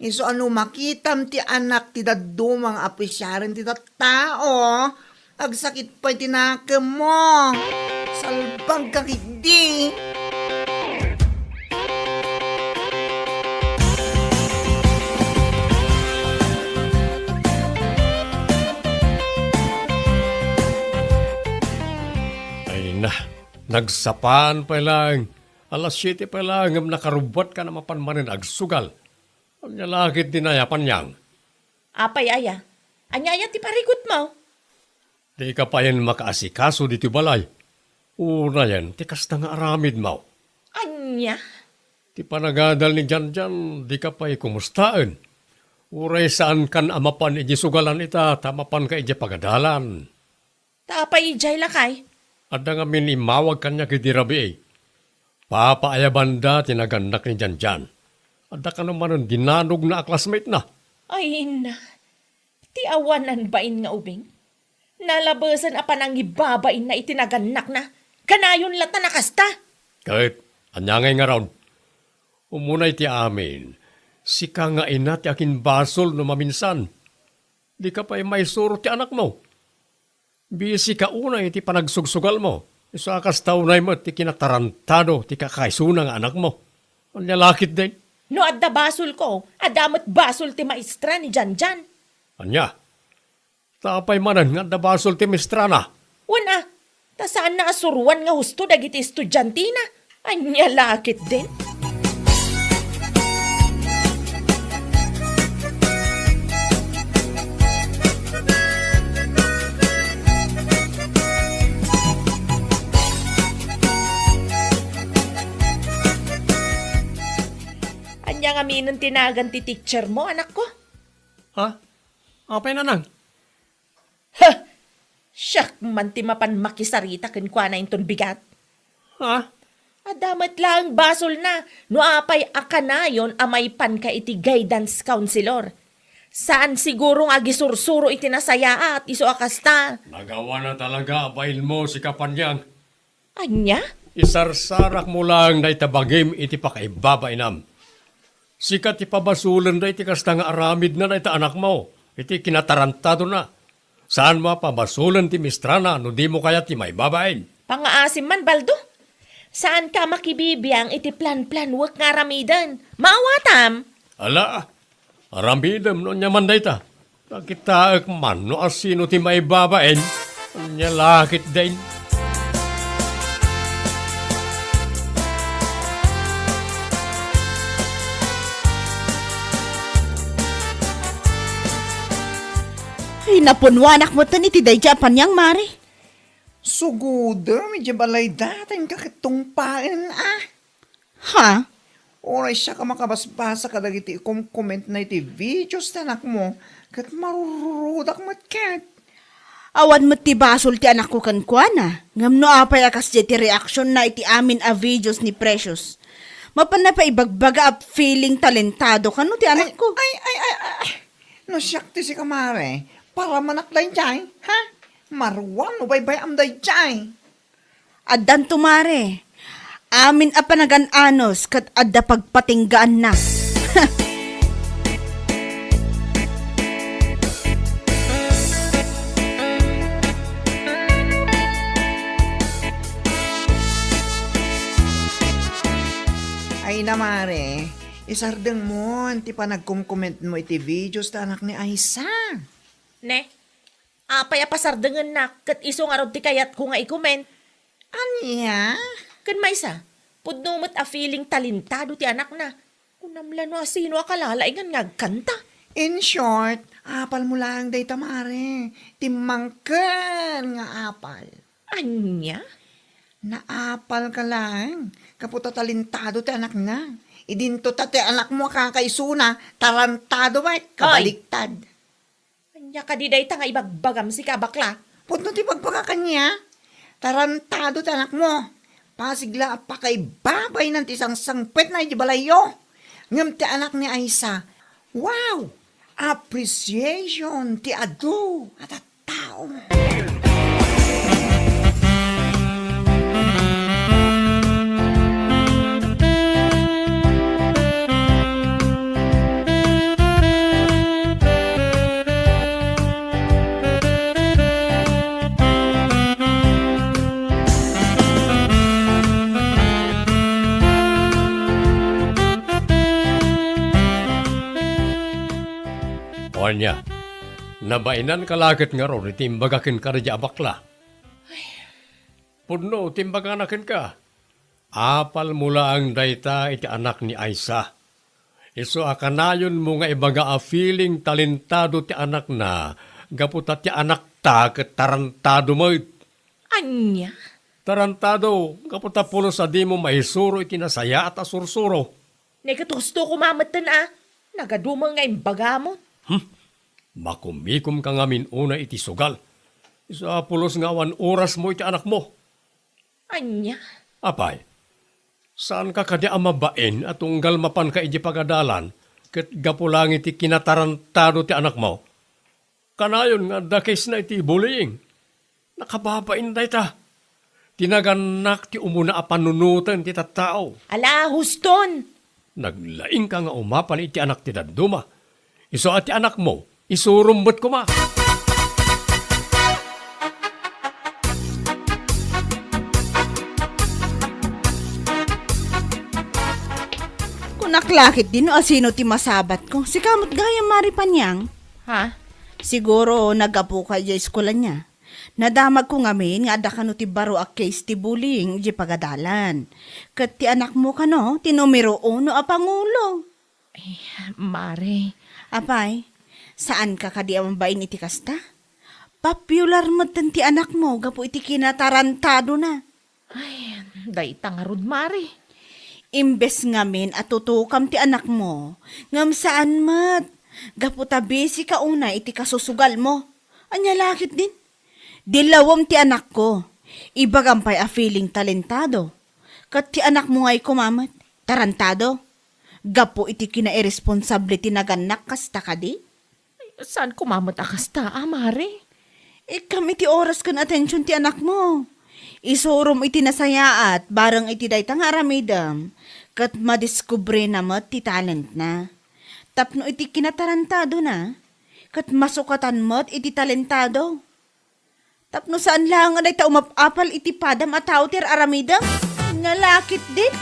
Isu a no makitam ti anak ti dadduma nga apresiaren ti tattao, agsakit pay ti nakemmo. Salbagka ketdi. Ay na, nagsapaan pay laeng. Alas siete pay laeng ngem nakarubbuatka a mapan manen agsugal. Ania la ketdin aya, Paniang? Apay aya? Ania aya ti parikutmo? Dika payen makaasikaso ditoy balay. Unayen, ti kasta nga aramidmo. Ania? Ti panagadal ni Janjan, dika pay kumustaen. Uray saankan a mapan idiay sugalan ita, ta mapanka idiay pagadalan. Ta apay idiay, lakay? Adda ngamin immawag kaniak idi rabii. Papaayabanda ti nagannak ni Janjan. Adda kano manen dinanogna a classmate na. Ay, na. Ti awanan bain nga ubing. Nalabesen a panangibabainna iti nagannakna. Kanayon latta a kasta. Ket, ania ngay ngarud? Umuna iti amin, sika nga ina ti aginbasol no maminsan. Dika pay maisuro ti anakmo. Busy ka unay iti panagsugsugalmo. Isu a kasta unay met ti kinatarantado ti kakaisuna nga anakmo. Ania la ketdin? No adda basolko, adda met basol ti maestra ni Janjan. Ania? Ta apay manen nga adda basol ti maestrana? Wen a, ta saanna a suroan nga husto dagiti estudiantina. Ania la ketdin? Ania ngamin ti nagan ti teachermo, anakko? Ha? Apay, nanang? Huh! Siak man ti mapan makisarita kenkuana inton bigat. Ha? Adda met laeng basolna no apay a kanayon a maipanka iti guidance counselor. Saan siguro nga agisursuro iti nasayaat, isu a kasta. Nagawana talaga a bainmo, sika Paniang. Ania? Isarsarakmo laeng dayta bagim iti pakaibabainam. Sika ti pabasolen dayta kasta nga aramidna dayta anakmo iti kinatarantadona. Saanmo a pabasolen ti maestrana no dimo kayat ti maibabain. Pangaasim man, Baldo. Saanka makibibiang iti planplanwek nga aramiden. Maawatam? Ala, aramidem no ania man dayta. Nakitaek man no asino ti maibabain. Ania la ketdin. Ay, napunwanak metten iti daydiay a paniang, Mare. Sugodem idiay balayda, ta inka ket tungpaen, a. Ha? Uray siak a makabasbasa kadagiti ikomkomentna iti videos ti anakmo, ket marururodak met ket. Awan met ti basol ti anakko kenkuana, ngem no apay a kasdiay ti reaksionna iti amin a videos ni Precious? Mapanna pay ibagbaga a feeling talentado kano ti anakko. Ay, ay, ay, ay, ay. No siak ti sika, Mare, paramanak daydiay, ha? Maruam no baybay-am daydiay. Addanto, Mare. Amin a panagan-anos ket adda pagpatinggaanna. Ay na, Mare, isardengmon ti panagkomkomentmo iti videos ti anak ni Aisa. Ne, apay a pasardengennak ket isu ngarud ti kayatko nga i-comment? Ania? Ken maysa, pudno met a feeling talentado ti anakna. Kunam la no asino a kalalaingan nga agkanta. In short, apalmo laeng dayta, Mare. Timmangken nga apal. Ania? Naapalka laeng gapu ta talentado ti anakna. Idinto ta ti anakmo a kakaisuna, tarantado met, Oy! Kabaliktad. Ania kadi dayta nga ibagbagam, sika a bakla? Pudno ti ibagbagak kaniak. Tarantado ti anakmo. Pasig la a pakaibabaynan ti sangsangpetna idiay balayyo. Ngem ti anak ni Aisa, wow! Appreciation ti adu a tattao. O ania, nabainanka la ket ngarud iti imbaga kenka daydiay a bakla? Pudno ti imbagana kenka. Apalmo laeng dayta iti anak ni Aisa. Isu a kanayonmo nga ibaga a feeling talentado ti anakna gapu ta ti anakta ket tarantado met. Ania? Tarantado gapu ta pulos a dimo maisuro iti nasayaat a sursuro. Ne ket husto koma metten a, nagadumo nga imbagamon. Hmm. Makumikomka ngamin unay iti sugal. Isu a pulos nga awan orasmo iti anakmo. Ania? Apay, saanka kadi a mabain a tunggal mapanka idiay pagadalan ket gapu laeng iti kinatarantado ti anakmo? Kanayon nga adda case-na iti bullying. Nakababain dayta. Ti nagannak ti umuna a panunoten ti tattao. Ala, huston! Naglaingka nga umapal iti anak ti dadduma. Isu a ti anakmo, isurom met koma. Kunak la ketdi no asino ti masabatko. Sika met gayam, Mare Paniang. Ha? Siguro, naggapuka idiay eskuela niya. Nadamagko ngamin nga adda kano ti baro a case ti bullying idiay pagadalan. Ket ti anakmo kano ti numero uno a pangulo. Eh, Mare. Apay, saanka kadi a mabain iti kasta? Popular metten ti anakmo gapu iti kinatarantadona. Ay, dayta ngarud, Mare. Imbes ngamin a tutukam ti anakmo, ngem saan met, gapu ta busy ka unay iti kasusugalmo. Ania la ketdin? Dilawem ti anakko. Ibagam pay a feeling talentado. Ket ti anakmo ngay koma met, tarantado. Gapu iti kinairesponsable ti nagannak kasta kadi? Saan koma met a kasta, a, Mare? Ikkam iti oras ken atension ti anakmo. Isurom iti nasayaat bareng iti dayta nga aramidem, ket madiskubrena met ti talentna. Tapno iti kinatarantadona, ket masukatan met iti talentado. Tapno saan laeng a dayta umap-apal iti padam a tao ti ar-aramidem? Lalakit din.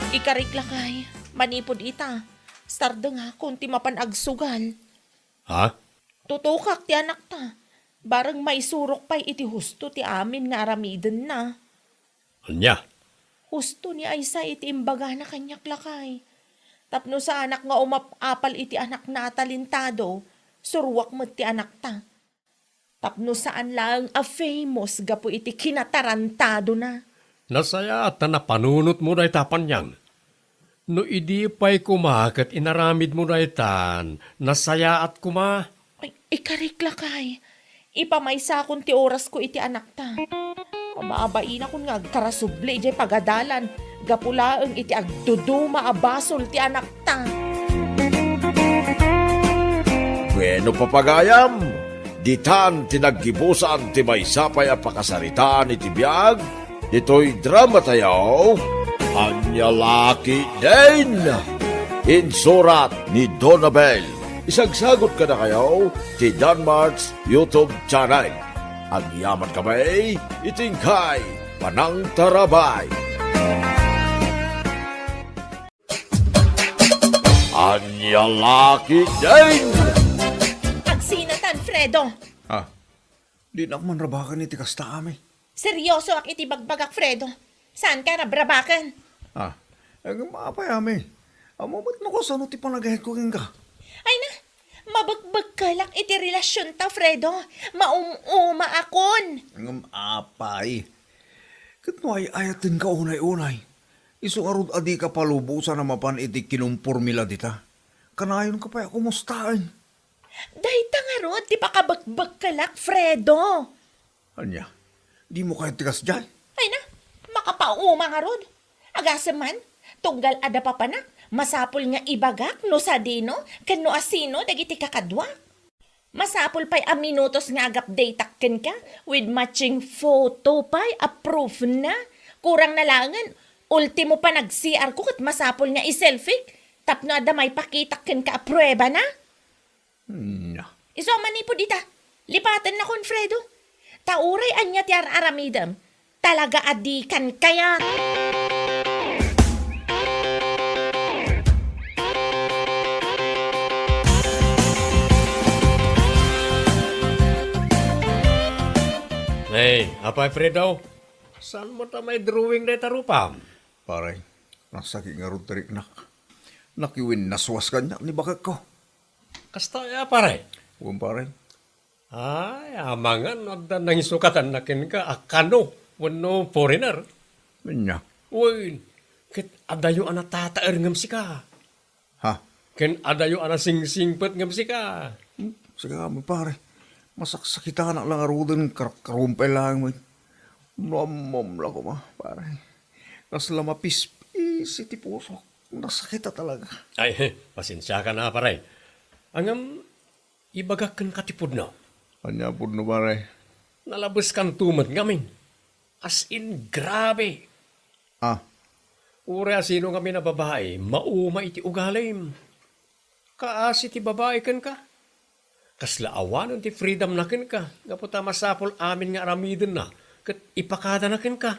Ikarik lakay, manipud ita, sardengakon ti mapan agsugal. Ha? Tutokak ti anakta. Bareng maisurok pay iti husto ti amin nga aramidenna. Ania? Husto ni Aysa iti imbagana kaniak lakay. Tapno saanak nga umap-apal iti anakna a talentado, suruak met ti anakta. Tapno saan laeng a famous gapu iti kinatarantadona. Nasayaat ta napanunotmo dayta, Panyang. No idi pay koma ket inaramidmo daytan, nasayaat koma. Ay, ikarik lakay. Ipamaysakon ti orasko iti anakta. Mababainakon nga agkarasubli idiay pagadalan, gapu laeng iti agduduma a basol ti anakta. Bueno, papagayam, ditan ti naggibusan ti maysa pay a pakasaritaan iti biag ditoy dramatayo, Ania La Ketdin. Insurat ni Donabel. Isagsagut kadakayo ti Danmart's YouTube channel. Agyaman kami iti inkay panangtarabay. Ania La Ketdin. Agsinatan, Fredo! Ah, dinak man rabaken iti kasta, Ami. Seryosoak iti bagbagak, Fredo. Saanka rabrabaken. Ah, ngem apay, Ami? Ammom met no kasano ti panagayatko kenka? Ay na, mabekbekkelak iti relasionta, Fredo. Maum-umaakon. Ngem apay? Ket no ay-ayatenka unay-unay, isu ngarud a dika palubosan a mapan iti kinumpormila dita, kanayonka pay a kumustaen. Dayta ngarud ti pakabekbekkelak, Fredo. Ania? Dimo kayat ti kasdiay? Ay na, makapauma ngarud. Agasem man, tunggal adda papanak, masapul nga ibagak no sadino ken no asino dagiti kakaduak. Masapul pay a minutos nga agupdateak kenka with matching photo pay a proofna. Kurang na laengen, ultimo panag-C R ko ket masapul nga i-selfie tapno adda maipakitak kenka a pruebana. Hmm. Isu a manipud ita, lipatennakon, Fredo. Ta uray ania ti ar-aramidem, talaga a dikan kayat. Hey, apay, Fredo? Saanmo ta maidrawing dayta rupam? Pare, nasakit ngarud ti riknak. Nakiwinnaswas kaniak ni bakekko. Kasta aya, pare? Wen, pare. Ay, amangan no adda nangisukatanna kenka a Kano wenno foreigner. Ania? Wen, ket adayo a natataer ngem sika. Ha? Ken adayo a nasingsingpet ngem sika. Hmm, sika, pare. Masaksakitanak la ngaruden, karakkarumpay laeng met. Nammom la koma, pare. Kasla mapispis iti pusok. Nasakit a talaga. Ay, pasensiakan a, pare. Ngem, ibagak kenka ti pudno. Ania pudno, pare? Nalabeskanto met ngamin. As in, grabe. Ah. Uray a sino ngamin a babai, mauma iti ugalim. Kaasi ti babai kenka. Kasla awanen ti freedomna kenka, gapu ta masapul amin nga aramidenna ket ipakadana kenka.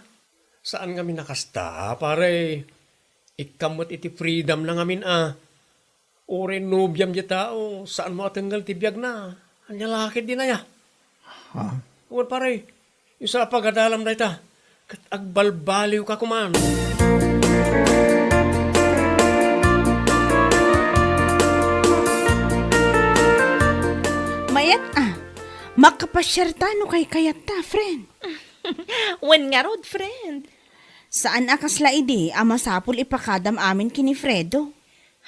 Saan ngamin a kasta, pare. Ikkam met iti freedomna ngamin a. Uray nobiam diay tao, saanmo a tengngel ti biagna. Ania la ketdin aya? Ha? Wen, pare, isu a pagadalam dayta, ket agbalbaliwka koman. Mayat a, makapasiarta no kaykayatta, friend. Wen ngarud, friend. Saan a kasla idi a masapul ipakadam amin ken ni Fredo.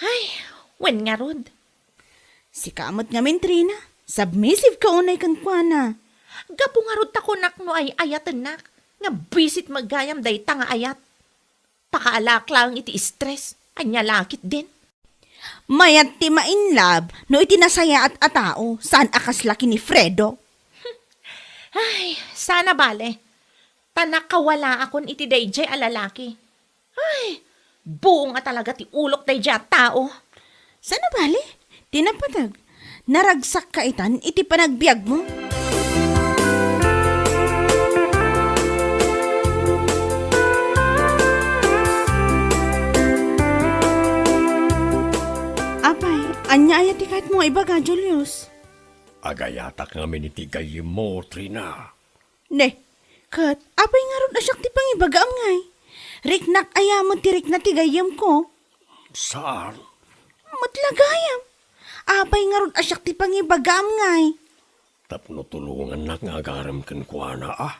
Ay, wen ngarud. Sika met ngamin, Trina, submissive ka unay kenkuana. Gapu ngarud ta kunak no ay-ayatennak, nga buisit met gayam dayta nga ayat. Pakaalaak laeng iti stress, ania la ketdin. Mayat ti ma-in love no iti nasayaat a tao, saan a kasla ken ni Fredo. Ay, saan a bale. Ta nakawalaakon iti daydiay a lalaki. Ay, buong a talaga ti ulok daydiay a tao. Saan a bale? Ti napateg, Naragsakka itan iti panagbiagmo? Apay, ania aya ti kayatmo nga ibaga, Julius? Agayatak ngamin iti gayyemmo, Trina. Ne, ket apay ngarud a siak ti pangibagaam ngay? Riknak aya met ti rikna ti gayyemko? Saan? Met la gayam. Apay ngarud a siak ti pangibagaam ngay? Tapno tulongannak nga agarem kenkuana, a?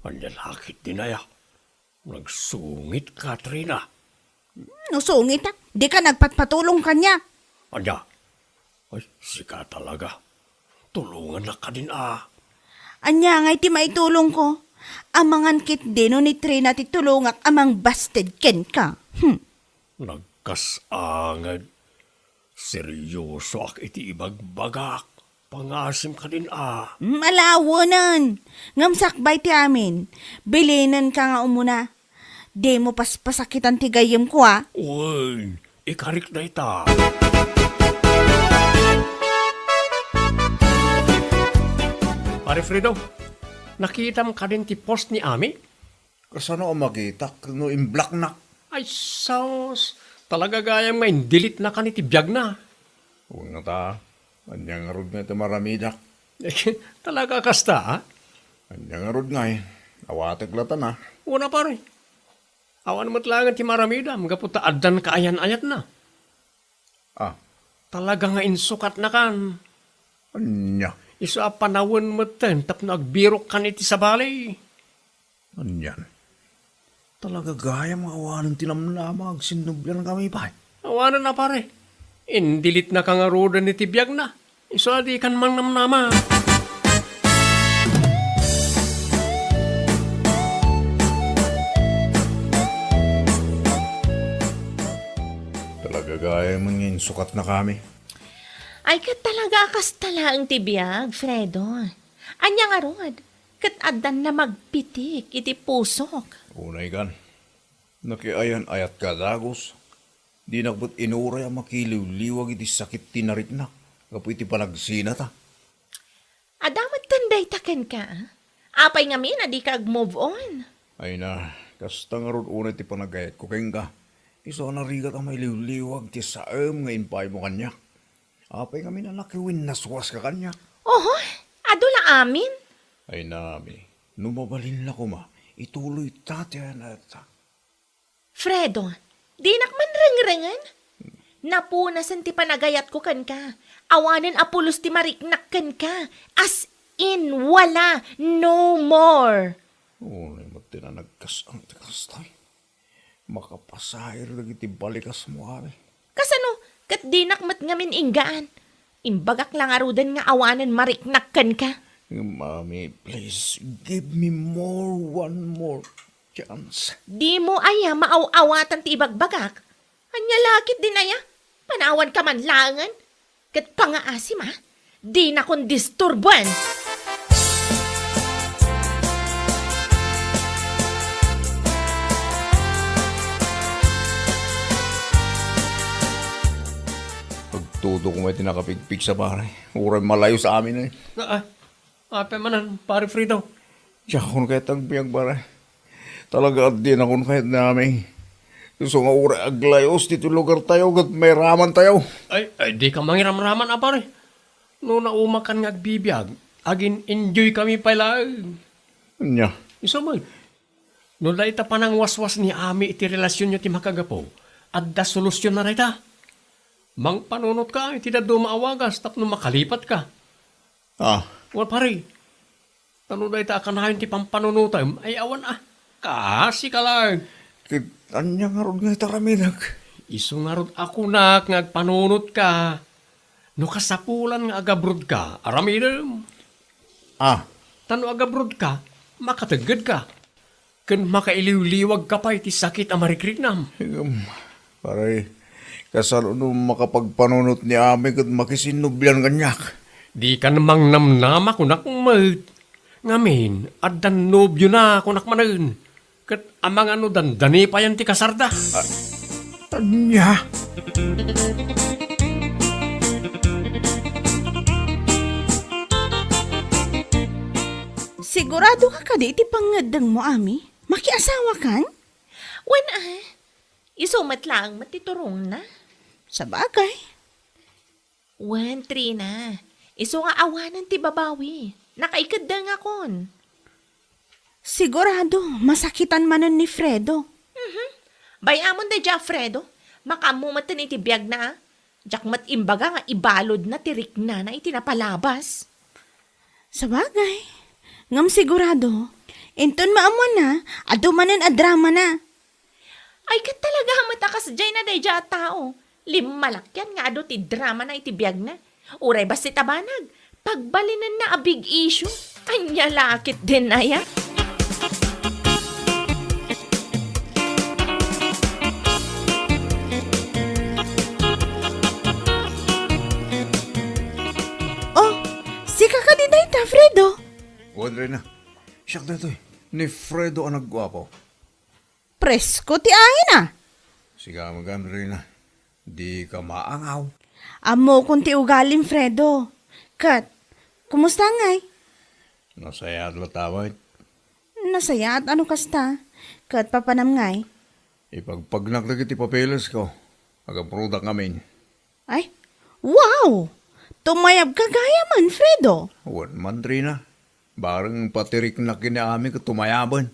Ania la ketdin aya? Nagsungit, Katrina. No sungit, a, dika nagpatpatulong kaniak. Ania? Ay, sika talaga. Tulongannak kadin, a. Ania ngay ti maitulongko? Amangan ketdi no ni Trina ti tulongak a mangbasted kenka. Hmm. Nagkas-angad. Seryosoak iti ibagbagak. Pangasim kadin, a. Malawenen. Ngem sakbay ti amin. Bilinenka nga umuna. Dimo paspasakitan ti gayyemko, a. Wen, ikarik dayta. Pare Fredo, nakitam kadin ti post ni Ami? Kasano a makitak no imblocknak? Ay, sus! Talaga gayam nga indelete-na kan iti biagna. Wen ngata, ania ngarud nga iti maramidak? Talaga kasta, a? Ania ngarud ngay, awatek latta, a? Wen a, pare. Awan met laengen ti maramidam gapu ta addan kaayan-ayatna. A. Talaga nga insukatnakan. Ania? Isu a panawen metten tapno agbirokkan iti sabali. Anian? Talaga gayam nga awanen ti namnama nga agsinnubliankami pay. Awanen a, pare. Indelete-naka ngaruden iti biagna. Isu a dikan mangnamnama. Talaga gayam nga insukatnakami. Ay, ket talaga a kasta laeng ti biag, Fredo. Ania ngarud? Ket addan namagpitik iti pusok. Unay kan, nakiayan-ayatka a dagus. Dinak met inuray a makiliwliwag iti sakit ti nariknak gapu iti panagsinata. Adda metten dayta kenka, a? Apay ngamin a dika ag-move on? Ay na, kasta ngarud unay ti panagayatko kenka. Isu a narigat a mailiwliwag ti saem nga impaaymo kaniak. Apay ngamin a nakiwinnaswaska kaniak? Oho, adu la amin. Ay na, Ami, no mabalin la koma, ituloyta ti ayan-ayatta. Fredo, dinak man rengrengen. Napunasen ti panagayatko kenka. Awanen a pulos ti mariknak kenka. As in, wala. No more. Unay met ti nanagkas-ang ti kastay. Makapasair dagiti balikasmo, Ami. Kasano? Ket dinak met ngamin inggaan. Imbagak la ngaruden nga awanen mariknak kenka. Mami, please, give me more, one more chance. Dimo aya maaw-awatan ti ibagbagak? Ania la ketdin aya? Panawanka man laengen? Ket pangaasim, a? Dinakon disturboen! Agtudok met ti nakapigpigsa, pare. Uray malayos amin, e. Ah, ah. Apay manen, Pare Fredo? Diakon kayat agbiag, pare. Talaga a dinakon kayat ni Ami. Isu nga uray aglayos ditoy lugartayo ket mairamantayo. Ay, ay, dika mangiramraman a, pare. No naumakan nga agbibiag, agin-enjoykami pay laeng. Ania? Isu met. No dayta panangwaswas ni Ami iti relasionyo ti makagapu, adda solusionna dayta. Mangpanunotka iti dadduma a wagas tapno makalipatka. Ah. Wen, pare. Ta no dayta a kanayon ti pampanunotem, ay awan a. Kaasika laeng. Ket ania ngarud nga iti aramidek? Isu ngarud a kunak nga agpanunotka. No kasapulan nga agabrodka, aramidem. Ah. Ta no agabrodka, makateggedka. Ken makailiwliwagka pay ti sakit a marikriknam. Ngem, pare, kasano no makapagpanunot ni Ami ket makisinnublian kaniak? Dikan mangnamnama, kunak met. Ngamin, addan nobiona, kunak manen. Ket amangan no dandani payen ti kasarda. Ah, ania? Siguradoka kadi iti pangngeddengmo, Ami? Makiasawakan? Wen, a. Isu met laeng met ti turongna. Sabagay. Wen, Trina. Isu nga awanen ti babawi. Nakaikeddengakon. Sigurado, masakitan manen ni Fredo. Mhm. Bay-amon daydiay a Fredo. Makaammo met iti biagna, a. Diak met imbaga nga ibaludna ti riknana iti napalabas. Sabagay. Ngem sigurado, inton maammoanna, adu manen a dramana. Ay, ket talaga met a kasdiay na daydiay a tao. Limmalakyan nga adu ti dramana iti biagna. Uray bassit a banag, pagbalinenna a big issue. Ania la ketdin aya? Oh, sika kadi dayta, Fredo? Wen, Rina. Siak daytoy, ni Fredo a nagguapo. Presko ti aina. Sika met gayam, Rina. Dika maangaw. Ammokon ti ugalim, Fredo. Ket, kumusta ngay? Nasayaat latta met. Nasayaat a no kasta. Ket papanam ngay? Ipagpagnak dagiti papeles ko. Agaprudak ngamin. Ay, wow! Tumayabka gayam, Fredo. Wen man, Rina. Bareng pati riknak ken ni Ami ket tumayaben.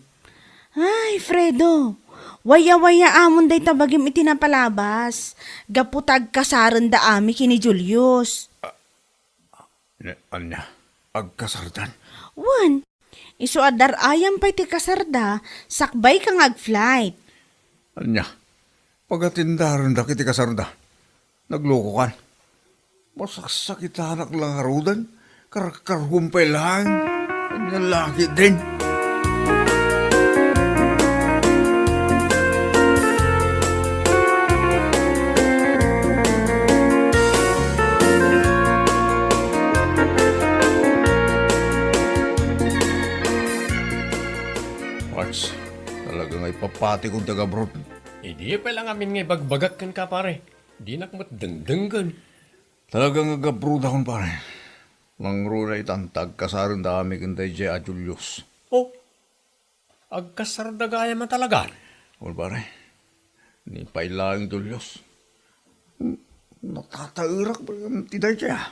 Ay, Fredo, waya-waya amon dayta bagim iti napalabas. Gapu ta agkasarenda Ami ken ni Julius. Ne, ania? Agkasardan? Wen, isu a dar-ayam pay ti kasarda, sakbayka nga ag-flight. Ania? Pagatindarendak iti kasarda? Naglokokan? Masaksakitanak la ngaruden, karkargom pay laeng. Ania la ketdin? Wats, talaga nga ipapatikon ti agabroad. Idi pay la ngamin nga ibagbagak kenka, pare. Dinak met dengdenggen. Talaga nga agabrodakon, pare. Nangruna itan ta agkasarenda Ami ken daydiay a Julius. Oh, agkasarda gayam a talagan? Wen, pare. Ni pay laeng Julius. Natataerak ti daydiay, a.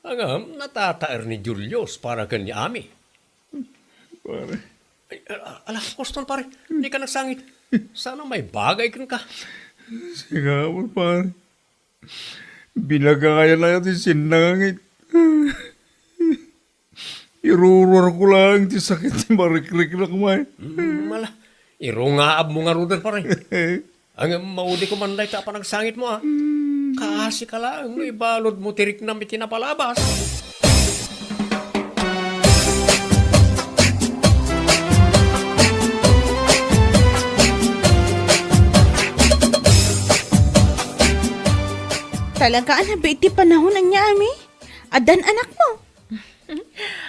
Ngem, natataer ni Julius para ken ni Ami. Pare. Ay, a-, ala, Boston, pare. Dika nagsangit. Sana maibagay kenka. Sige, pare. Binagayan aya ti sinnangangit. Iruruarko laeng ti sakit ti marikriknak met. Mm, ala, irungaabmo ngaruden, pare. Ngem maudiko man dayta a panagsangitmo, a. Kaasika laeng no ibaludmo ti riknam iti napalabas. Talaga a nabiit ti panaon, ania, Ami? Addan anakmo?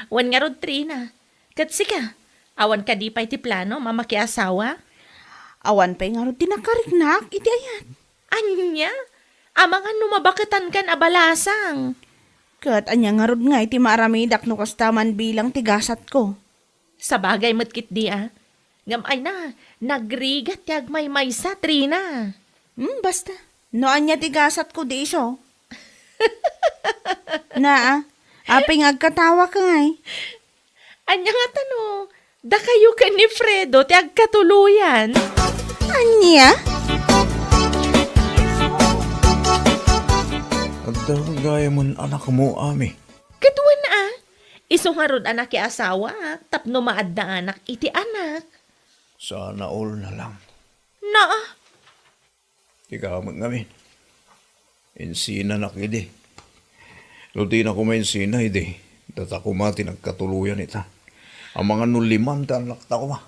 Wen ngarud, Trina. Ket sika, awan kadi pay ti planom a makiasawa? Awan pay ngarud ti nakariknak iti ayat. Ania? Amangan no mabaketankan a balasang. Ket ania ngarud ngay ti maaramidak no kasta man bilang ti gasatko? Sabagay met ketdi, a. Ngem ay na, nagrigat ti agmaymaysa, Trina. Hmm, basta. No ania ti gasatko, di isu. Na, a. Apay nga agkatawaka ngay? Ania ngata no, dakayo ken ni Fredo ti agkatuloyan? Ania? Adda gayamen anakmo, Ami? Ket wen, a. Isu ngarud a nakiasawaak tapno maadda anak iti anak. Sana all na lang. Naa. Ikaw met ngamin. Insinanak idi. No dina koma insina idi, data koma ti nagkatuloyan ita. Amangan no liman ti annakta koma.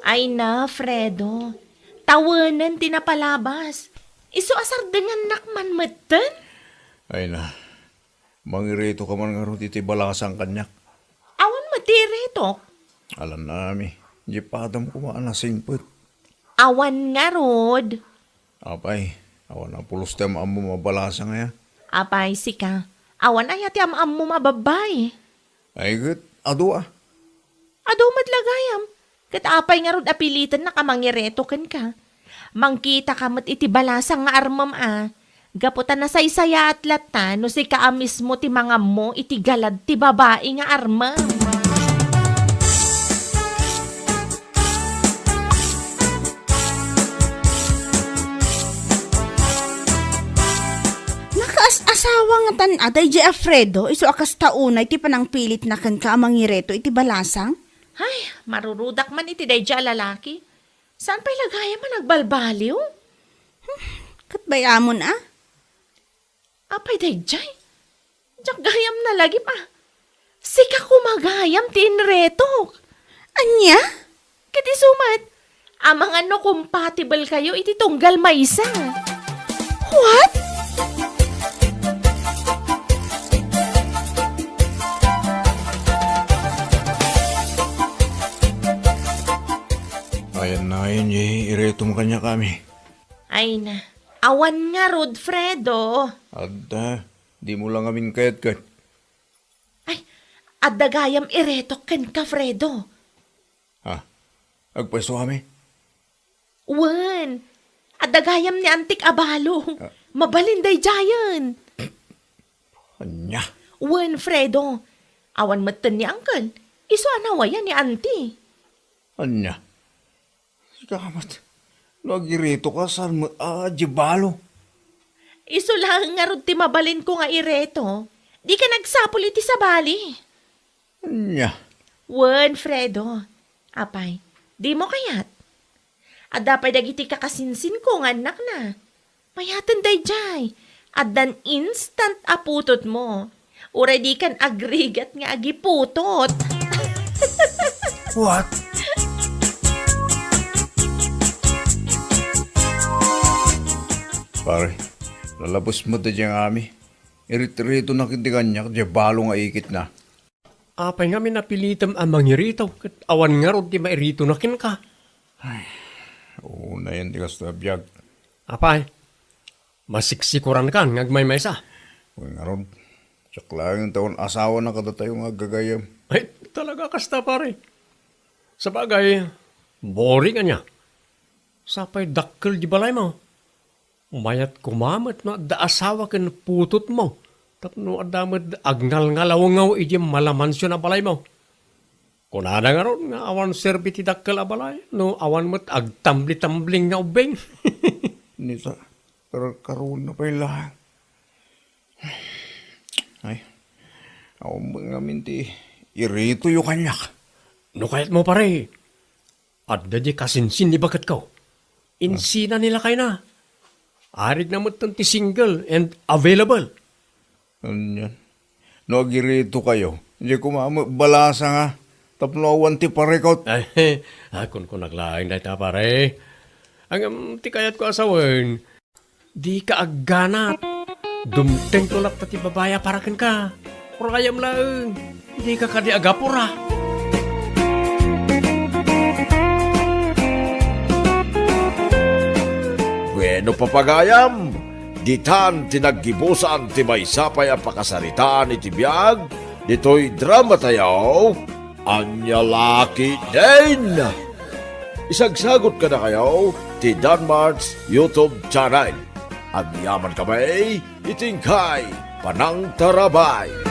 Ay na, Fredo. Tawenen ti napalabas. Isu a sardengannak man metten? Ay na. Mangirito ka man ngarud iti balasang kaniak. Awan met ti iritok. Alanami, di padam koma a nasingpet. Awan ngarud. Apay, awan a pulos ti am-ammom a balasang aya? Apay, sika, awan aya ti am-ammom a babbai? Ay, ket, adu a. Adu met la gayam. Ket apay ngarud a pilitennak a mangireto kenka? Mangkitaka met iti balasang nga armem a. Gapu ta nasaysayaat latta no sika a mismo ti mangammo iti galad ti babai nga armem. Nakaas-asawa ngatan a daydiay a Fredo, isu a kasta unay ti panangpilitna kenka a mangireto iti balasang? Ay, marurudak man iti daydiay a lalaki. Saan pay la gayam a nagbalbaliw? Hmm, ket bay-amon a? Apay daydiay? Diak gayam nalagip a. Sika koma gayam ti inretok. Ania? Ket isu met, amangan no compatible kayo iti tunggal maysa. What? Ayan na ngayon, eh, iretom kaniak, Ami. Ay na, awan ngarud, Fredo. Adda, dimo la ngamin kayat ket. Ay, adda gayam iretok kenka, Fredo. Ha? Agpayso, Ami? Wen, adda gayam ni Antik a balo. Ah. Mabalin daydiayen. Ania? Wen, Fredo. Awan metten ni Uncle. Isu a nawayan ni Auntie. Ania? Sika met, no agiretoka, saan met a di balo? Isu laeng ngarud ti mabalinko nga ireto. Dika nagsapul iti sabali. Ania? Wen, Fredo. Apay, dimo kayat? Adda pay dagiti kakasinsinko nga annakna. Mayaten daydiay. Addan instant a putotmo. Uray dikan agrigat nga agiputot. What? Pare, nalabes met daydiay nga Ami. Irit-iritonak iti kaniak, diay balo nga ikitna. Apay ngamin a pilitem a mangirito, ket awan ngarud ti mairito na kenka? Ay, unayen ti kasta a biag. Apay, masiksikurankan nga agmaymaysa? Wen ngarud, siak laeng ti awan asawa na kadatayo nga aggagayem. Ay, talaga kasta, pare. Sabagay, boring ania. Sapay dakkel di balaymo. Mayat koma met no adda asawa ken putotmo, tapno adda met agngalngalawngaw idiay malamansion a balaymo. Kunada ngarud nga awan serbi ti dakkel a balay no awan met agtambli-tambling nga ubbing. Ni ta, karkaruna pay laeng. Ay, awan met ngamin ti iritoyo kaniak. No kayatmo, pare, adda di kasinsin ni baketko. Insina ni lakayna. Arigna metten ti single and available. Anian? No agiritokayo, diay koma met balasang a tapno awan ti parikut. Ay, ah, kunkunak laeng dayta, pare. Ngem ti kayatko a sawen, dika agganat. Dumtengto latta ti babai a para kenka. Urayem laeng. Dika kadi agapura. Bueno, papagayam, ditan ti naggibusan ti maysa pay a pakasaritaan iti biag ditoy dramatayo, Ania La Ketdin. Isagsagut kadakayo ti Danmart's YouTube channel. Agyamankami iti inkay panangtarabay.